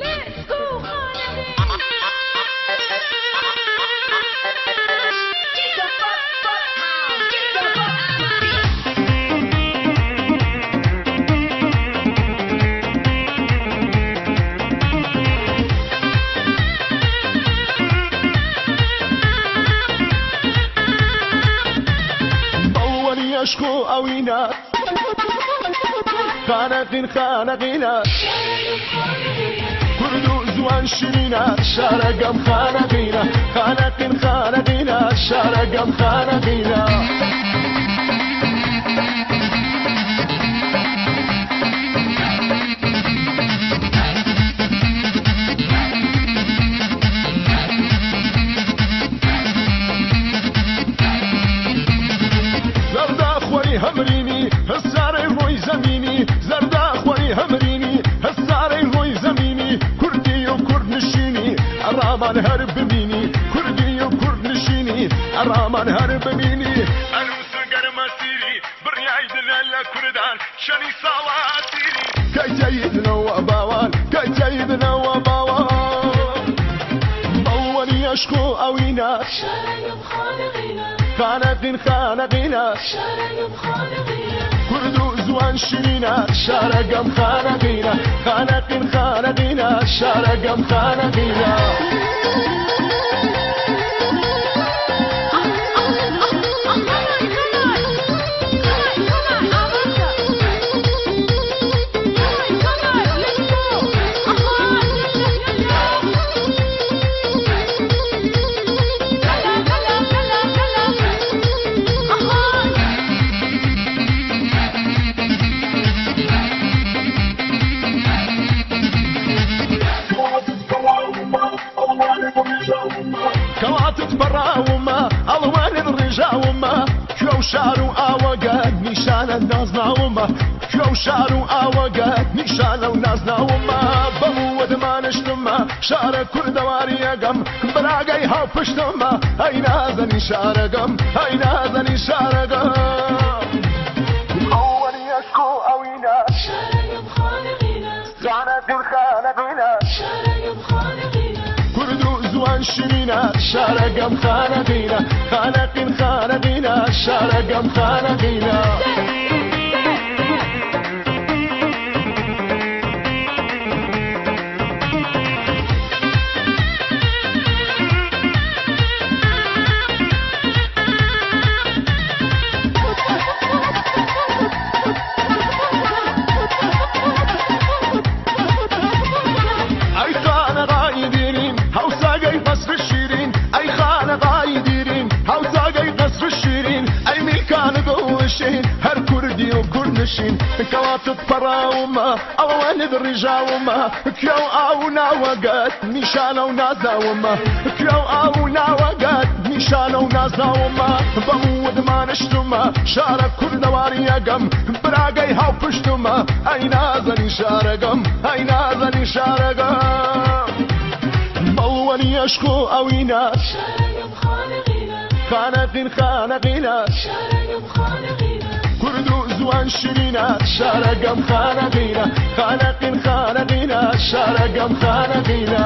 Let's go, Khanaqin! Get the fuck, fuck out! Get the fuck out my face! بەوەنی ئەشق و ئەوینە خانەقین خانەقینە کورد و زوان شیرینە شارەگەم خانەقینە خانەقین خانەقینە شارەگەم خانەقینە. زەردا خوەری هەمرینی هەسارەی ڕۆی زەمینی زەردا خوەری هەمرینی هەسارەی ڕۆی زەمینی کوردی و کورد نشینی ئەڕامان هەر ببینی کوردی و کورد نشینی ئەڕامان هەر ببینی ئەروس و گەرمەسیری بڕیای دلە لە کوردان چەنی ساڵاتیری کەیتەیدنەوە باوان کەیتەیدنەوە باوان بەوەنی ئەشق و ئەوینە شارەگەم خانەقینە خانەقین خانەقینە شارەگەم خانەقینە کورد و زوان شیرینە شارەگەم خانەقینە خانەقین خانەقینە شارەگەم خانەقینە. Come on, come on! Come on, come on, Avanza! Come on, come on, let's go! Aha, yalla, yalla! Kala, kala, kala, kala! Aha! کەواتت بەڕاومە ئەڵوانت ڕژاومە کوێ و شار و ئاوەگە نیشانە نازناومە کوێ و شار و ئاوەگە نیشانە و نازناومە بەمووە دمانشتمە شارە کوردەواریەگەم براگەی هاوپشتمە ئەی نازەنی شارەگەم ئەی نازەنی شارەگەم ئەوەنی ئەشق و ئەوینە شارەگەم خانەقینە خانەقین خانەقینە شارەگەم خانەقینە کورد و زوان شیرینە شارەگەم خانەقینە خانەقین خانەقینە شارەگەم خانەقینە. ئەی خانەقای دیرین هەوساگەی قەسر شیرین ئەی خانەقای دیرین هەوساگەی قەسر شیرین ئەی میلکانە دڵنشین هەر کوردی و کوردنشین کەواتت پەڕاومە ئەوەنت ڕژاومە کوێ و ئاو ناوەگەت نیشانە و نازناومە کوێ و ئاو ناوەگەت نیشانە و نازناومە بەموو دمانشتمە شارە کوردەواریەگەم براگەی هاوپشتمە ئەی نازەنی شارەگەم ئەی نازەنی شارەگەم بەوەنی ئەشق و ئەوینە شارەگەم خانەقینە خانەقین خانەقینە شارەگەم خانەقینە کورد و زوان شیرینە شارەگەم خانەقینە خانەقین خانەقینە شارەگەم خانەقینە.